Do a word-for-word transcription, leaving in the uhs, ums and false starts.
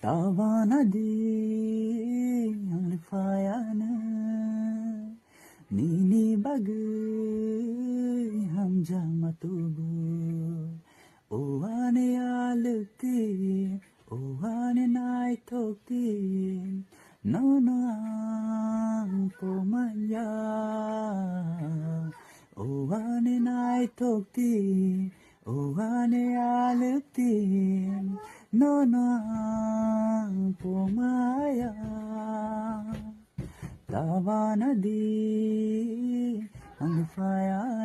Tabana di ang phaiano, nini bagwi hamjakma tubu. O ani alwkti, o ani naithokti, nono ang pumanya. O ani naithokti, o ani alwkti, nono ang pumaya. Tabana di ang phaiano.